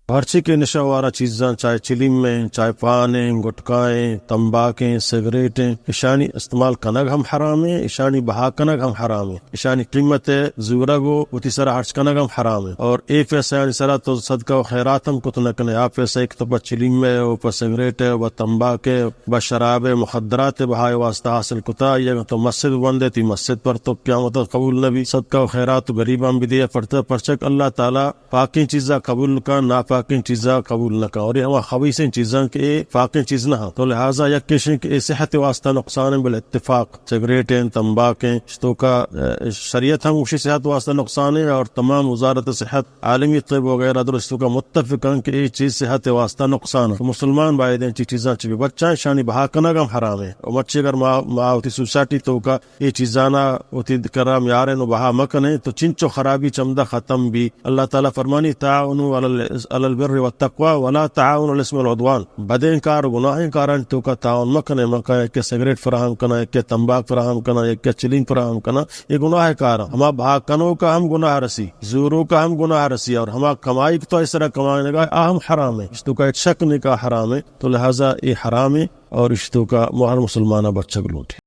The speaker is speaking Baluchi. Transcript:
ہرچی کہ نشہ وارا چیزاں، چاہے چلیم ایں، چاہے پان ایں، گٹکا ایں، تمباک ایں، سگریٹ ایں، اشانی استعمال کنگ ہم حرام ایں، اشانی بہا کنگ ہم حرام ایں، اشانی قیمت ءِ زورگ و وتی سرا ہرچ کنگ ہم حرام ایں۔ اور اے پیسہ آنی سرا تو صدقہ و خیرات ہم کت نہ کنے، آ پیسہ کہ تو پہ چلیم ءِ و پہ سگریٹ ءِ و پہ تمباک ءِ، پہ شراب ءِ، مخدرات ءِ بہا ءِ واسطہ حاصل کتا، آئی اگاں تو مسجد بندے، تئی مسجد پر تو قیامت قبول نہ بی۔ صدقہ و خیرات و غریباں بدے، پرچہ، پرچہ کہ اللہ تعالی پاکیں چیزاں قبول کن، ناپاکیں چیزاں قبول نہ کن۔ اور اے ہما خبیثیں چیزاں کہ اے پاکیں چیز نہ ہاں۔ تو لہذا یک ایش ایں کہ اے صحت واسطہ نقصان ایں بالاتفاق۔ سگریٹ ایں، تمباک ایں، اشتوکا، اے، شریعت ہم گوشی صحت واسطہ نقصان ایں اور تمام وزارت صحت، عالمی طب وغیرہ در اشتوکا متفق ایں کہ اے چیز صحت واسطہ نقصان ایں۔ تو مسلمان باید ایں چی چیزاں چی بچاں، شانی بہا کنگ ہم حرام ایں۔ اور مرچی اگر ما، ما وتی سوسائٹی توکا اے چیزانا وتی کرا میاریں و بہا مکنیں تو چنچو خرابی چمدا ختم بی۔ اللہ تعالی فرمانی، تعاونوا علی ال-، علی البر والتقوی ولا تعاونوا علی الاثم والعدوان۔ بدیں کار و گناہیں کارانی توکا تعاون مکنیں، مکن یکے سگریٹ فراہم کنا، یکے تمباک فراہم کنا، یکے چلیم فراہم کنا، اے گناہ کار۔ ہما بہا کنوکا ہم گناہ رسی، زوروکا ہم گناہ رسی، اور ہما کمائی کہ تو اس طرح کمائنگا آ ہم حرام ایں، اشتوکا ہچ شک نکا حرام ایں۔ تو لہذا اے حرام ایں اور اشتوکا ہر مسلمانا بچگ لوٹی۔